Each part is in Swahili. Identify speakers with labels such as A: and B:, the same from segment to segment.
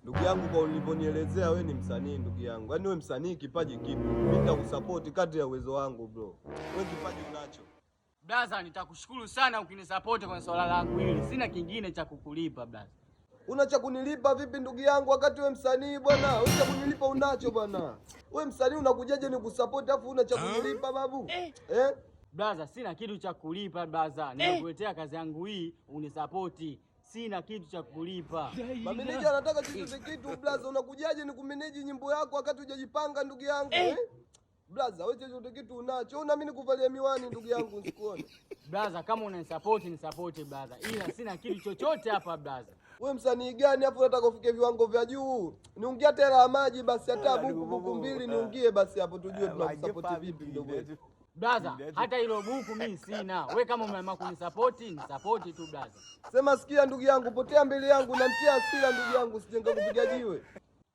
A: Ndugu yangu, kwa ulivyonielezea, we ni msanii ndugu yangu. Yaani we msanii, kipaji kipo. Mimi nitakusupport kadri ya uwezo wangu bro. We kipaji unacho.
B: Blaza, nitakushukuru sana ukinisapoti kwenye swala langu hili. Sina kingine cha kukulipa, blaza.
A: Una cha kunilipa vipi ndugu yangu, wakati we msanii bwana? We cha kunilipa unacho bwana. We msanii unakujaje nikusupport afu una cha kunilipa babu? Eh?
B: Blaza, sina kitu cha kulipa blaza. Nimekuletea kazi yangu hii unisapoti. Sina kitu cha kulipa.
A: Mameneja anataka chochote kitu blaza, unakujaje nikumeneji nyimbo yako wakati hujajipanga ndugu yangu eh? Blaza, wewe chochote kitu unacho. Una mimi nikuvalia miwani ndugu yangu nisikuone.
B: Blaza, kama unanisapoti nisapoti blaza, ila sina kitu chochote hapa blaza.
A: We msanii gani afu unataka ufike viwango vya juu? Niungie hata hela ya maji basi, hata buku 2000 niungie basi hapo tujue tunakusapoti vipi mdogo wetu.
B: Blaza, hata hilo buku mimi sina. We kama umeamua kunisapoti nisapoti tu blaza.
A: Sema sikia ndugu yangu, potea mbele yangu, namtia hasira ndugu yangu, sijenga kupiga jiwe.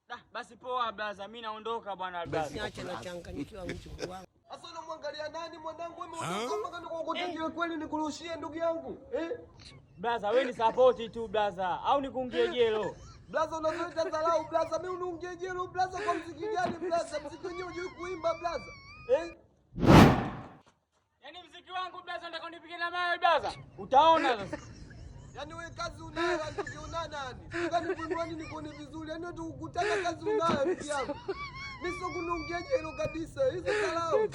B: Da, basi poa blaza, mimi naondoka bwana blaza.
C: Niache nachanganyikiwa mjukuu wangu.
A: Sasa unamwangalia nani mwanangu? Wewe umeondoka mpaka nikuokote jiwe kweli nikurushie ndugu yangu? Eh?
B: Blaza, we nisapoti tu blaza, au nikuungie jelo?
A: Blaza unazoleta dharau blaza, mimi uniungie jelo blaza kwa mziki gani blaza? Mziki wenyewe hujui kuimba blaza. Eh?
B: Yaani mziki wangu blaza nataka unipige na mawe blaza. Utaona sasa.
A: Yaani wewe kazi unayo ndugu una nani? Kwani kuinua nini kuone vizuri? Yaani wewe tukutaka kazi unayo ndugu yangu. Mimi sio kuniungia jelo kabisa. Hizo dharau.